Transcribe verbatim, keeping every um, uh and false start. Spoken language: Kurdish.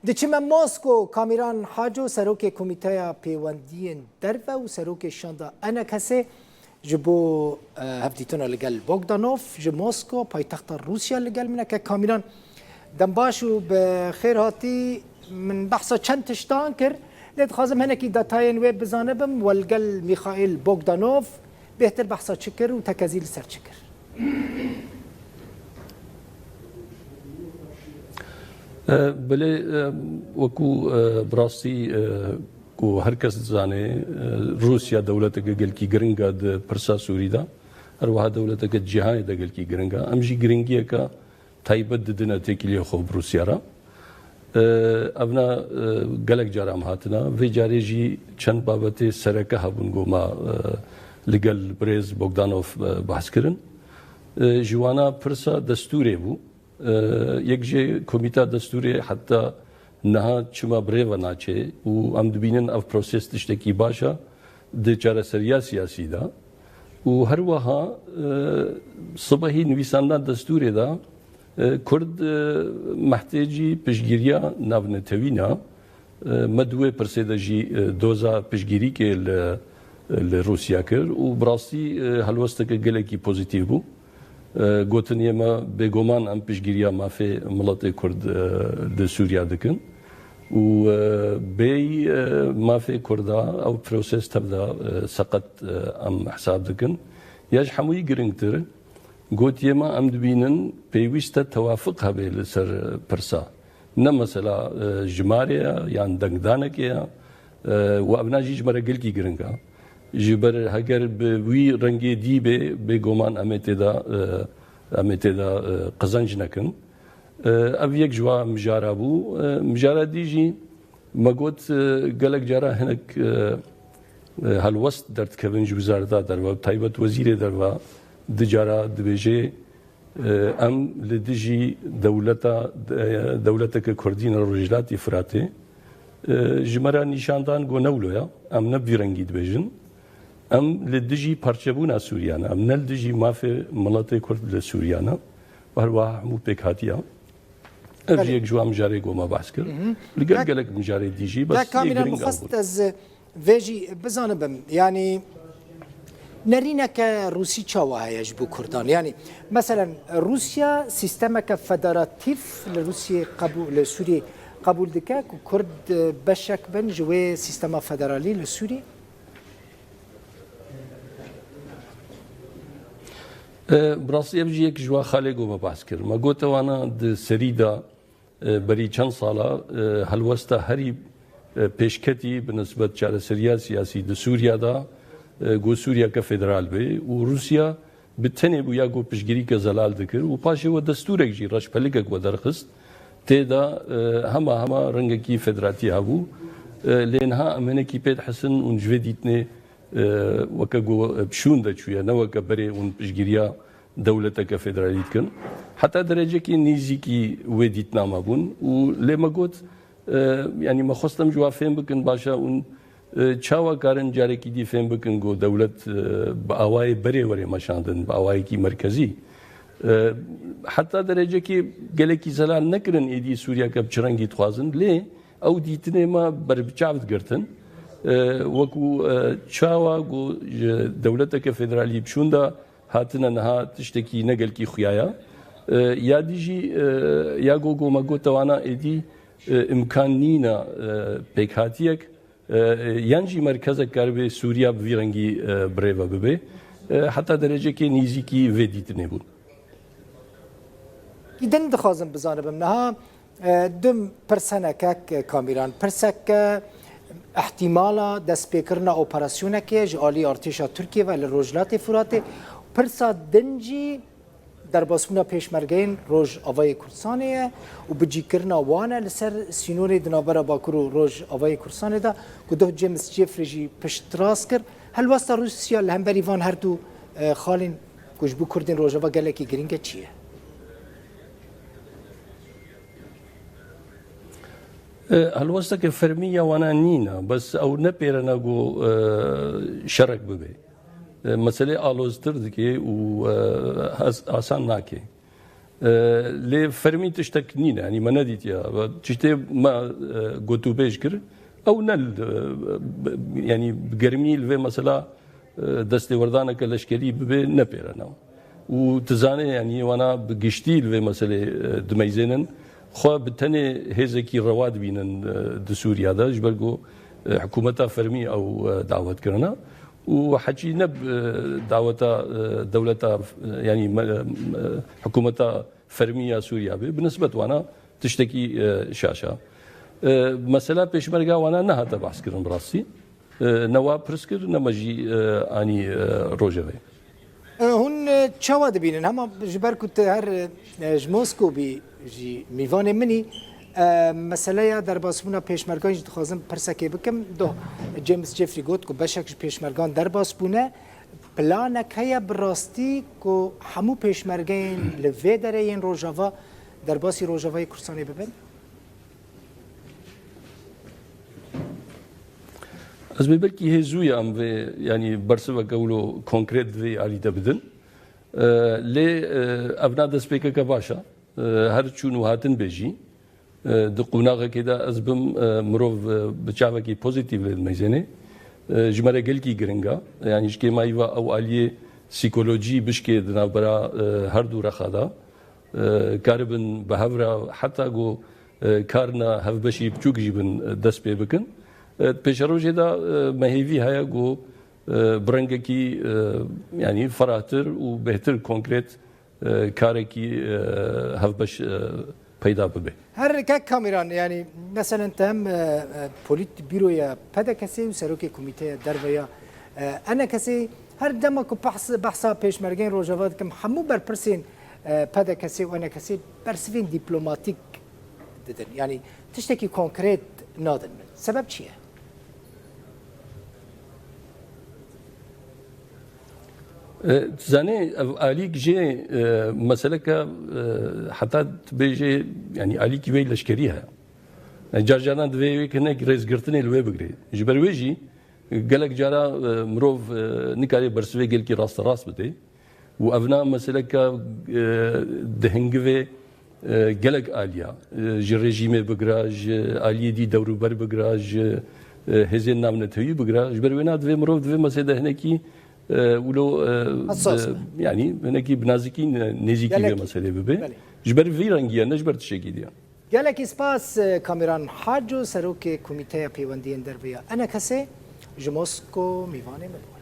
Diçime Mosko, Kamîran Haco, serokê Komîteya Pêwendiyên Derve û serokê Şanda Enekesê ji bo, e, hevdîtina li gel Bogdanov ji Mosko, paytexta Rûsya li gel min e. Kek Kamîran, dem baş û bi xêr hatî. Min behsa çend tiştan kir, lê dixwazim hinekî detayên wê bizanibim. We li gel Mîxaîl Bogdanov bêhtir behsa çi kir û tekezî li ser çi kir? E, Belê, e, wekû, e, bi rastî, e, ku her kes dizane, e, Rûsya dewleteke gelkî giring e di pirsa Sûrî de. Her wiha dewleteke cîhanê de gelkî giring e. Em jî giringiyeke taybet didine têkiliyê xwe bi Rûsya re. E, Evna, e, gelek cara em hatine. Vê carê jî çend babetê sereke hebûn ku me, e, li gel birêz Bogdanov, e, behs kirin. E, ji wana pirsa destûrê bû. E, Yek jê Komîta Destûrê heta niha çima bi rê ve naçe û em dibînin ev proses tiştekî baş e di çareseriya siyasî de. Û her wiha, e, sibehî nivîsandina destûrê de, e, Kurd, e, mehtêcî piştgiriya navnetewî ne. E, me di wê pirsê de jî, e, doza piştgirîkê li, li Rûsya kir û bi rastî, e, helwesteke gelekî pozîtîf bû. E, gotin yê me bêguman em piştgiriya mafê miletê Kurd, e, di Sûriya dikin û, e, bêyî, e, mafê Kurda ew proses tev de, e, seqet, e, em hesab dikin. Ya ji hemûyî giringtir, gotiye me em dibînin pêwîst e tewafiq hebe li ser pirsa. Ne mesela, e, jimarê ye yan dengdanekê ye, e, û evna jî ji me re gelkî giring e. Ji ber heger bi wî rengê dî bê, bêguman em ê tê de, e, em ê tê de, e, qezenc nekin. E, ev yek ji wa mijara bû. E, mijara dî jî me got, e, gelek cara hinek, e, e, helwest derdikevin ji Wizareta Derve, bi taybet Wezîrê Derve du cara dibêje, e, em li dijî dewleta, e, dewleteke Kurdî ne Rojhilatê Firatê, e, ji me re nîşan dan ku ne wilo ye, em ne bi vî rengî dibêjin. Em li dijî parçebûna Sûriya ne, em ne li dijî mafê miletê Kurd li Sûriya ne. Û her wiha hemû pêkhatiya. Ev jî Belê. yek ji wan mijarê ku me behs kir. Li gel Kak- gelek mijarê dî jî, bes Kak Kamîran, yê giring ew bûn. Xwest ez vê jî bizanibim. Yanî nerîneke Rûsî çawa heye ji bo Kurdan? Yanî meselen Rûsya sîstemeke federatîf li Rûsiyê qebû-, li Sûriyê qebûl dike ku Kurd, e, beşek bin ji wê sîstema federalî li Sûriyê? E, bi rastî ev jî yek ji wan xalê ku me behs kir. Me gote wana di serî de, e, berî çend sala, e, helwesta herî, e, pêşketî bi nisbet çareseriya siyasî di Sûriya de, e, ku Sûriyeke federal be û Rûsya bi tenê bûya ku piştgirîke zelal dikir û paşê we destûrek jî, reşpelikek we derxist. Tê de, e, hema hema rengekî federatî hebû. E, lê niha em hinekî pê dihesin û ji vê dîtinê, e, weke ku bi şûn de çûye, ne weke berê hûn piştgiriya dewleteke federalî dikin. Heta derecekî nîzîkî wê dîtina me bûn û lê me got, e, yanî me xwest em ji wan fêm bikin, baş e hûn, e, çawa karin carekî dî fêm bikin ku dewlet, e, bi awayê berê were meşandin, bi awayekî merkezî. E, heta derecekî gelekî zelal nekirin êdî Sûriyeke bi çi rengî dixwazin, lê ew dîtinê me ber bi çav digirtin. E, wekû, e, çawa ku ji dewleteke federalî bi şûn de hatine niha tiştekî ne gelkî xuya ye. E, ya dî jî, e, ya ku, ku me got te wana êdî, e, îmkan nîne, e, pêkhatiyek, e, yan jî merkezek karibe Sûriya bi vî rengî, e, bi rê ve bibe. E, heta derecekê nîzîkî vê dîtinê bûn. Din dixwazim bizanibim niha, e, du pirsenekek, e, Kamîran. Pirseke, e, ihtimala destpêkirina operasyonekê ji alî artêşa Tirkiyê ve li Rojhilatê Furatê. Pirsa din jî derbasbûna pêşmergeyên Rojavayê Kurdistanê ye û bicîkirina wan e li ser sînorê di navbera Bakur û Rojavayê Kurdistanê de ku doh James Jeffrey jî piştrast kir. Helwesta Rûsya li hemberî van her du, e, xalên ku ji bo Kurdên Rojava gelekî giring e çi ye? E, helwesteke fermî ya wana nîne, bes ew ne pêrene ku, e, şerek bibe. E, meselê aloztir dike û, e, as-, asan nake. E, lê fermî tiştek nîne, yanî me nedîtiye. Ve tiştê me, e, gotûbêj kir, ew ne, e, b-, yanî bi germî li vê mesela, e, destêwerdaneke leşkerî bibe ne pêre ne. Û tu zanê, yanî wana bi giştî li vê meselê, e, dimeyzênin, xwe bi tenê hêzekî rewa dibînin, e, di Sûriya de, ji ber ku, e, hikûmeta fermî ew, e, dawet kirine. Û heçî ne, e, daweta, e, dewleta, e, yanî me-, e, hikûmeta fermî ya Sûriya be, bi nisbet wana tiştekî, e, şaş e. E, mesela pêşmerga wana nehate behs kirin bi rastî. E, ne wa pirs kir, ne me jî, e, anî, e, rojevê. E, hûn, e, çawa dibînin? Hema ji ber ku tu her, e, ji Moskow bî jî mîvanê min î, e, meseleya derbasbûna pêşmergan jî dixwazim pirsekê bikim. Doh James Jeffrey got ku beşek ji pêşmergan derbas bûne. Planek heye bi rastî ku hemû pêşmergeyên li vê derê yên Rojava derbasî Rojavayê Kurdistanê bibin? Ez bê belkî hê zû ye em vê, yanî bersiveke wilo konkret vê alî de bidin. E, lê, e, ev na destpêkeke baş e. E, her çûn û hatin be jî. E, di qonaxekê de ez bim, e, mirov, e, bi çavekî pozîtîf lê dimeyzêne. E, ji me re gelkî giring e. Yanî ji kêmayî ve ew aliyê psîkolojî bişkê di navbera, e, her du rexa de. E, karibin bi hev re heta ku, e, karina hevbeşî biçûk jî bin, e, dest pê bikin. E, pêşerojê de, e, me hêvî heye ku, e, bi rengekî, e, yanî ferahtir û bêhtir konkret, e, karekî, e, hevbeş, e, peyda bibe. Her kek Kamîran, yanî meselen te hem, e, e, polîtbîroya P D K S û serokê komîteya derve ya, e, E N K S, her dema ku behs-, behsa pêşmergeyên Rojava dikim, hemû berpirsên, e, P D K S û E N K S bersivên dîplomatîk didin. Yanî tiştekî konkret nadin min. Sebeb çi ye? E, tu zanî, ev alîk jê, e, meseleke, e, heta tu bêjê, yanî alîkî wê leşkerî heye. Yani car caran divê wê hinek rêzgirtinê li wê bigirê. Ji ber wê jî gelek cara, e, mirov, e, nikare bersivê gelkî rasterast bide. Û ev na meseleke, e, dihingivê, e, gelek aliya. E, ji rejîmê bigira, ji aliyê dî dewrûber bigira, ji, e, hêzên navnetewî bigira. Ji ber wê na divê mirov divê meselê de hinekî, e, wilo, e, Hassas bi, be. Yani hinekî bi nazikî ne-, nêzîkî vê Gelekî. Meselê bibe. Belê. Ji ber vî rengî ye, ne ji ber tiştekî diye. Gelekî spas, e, Kamîran Haco, serokê Komîteya Pêwendiyên Derve ya E N K S, ji Mosko mîvanê min bû.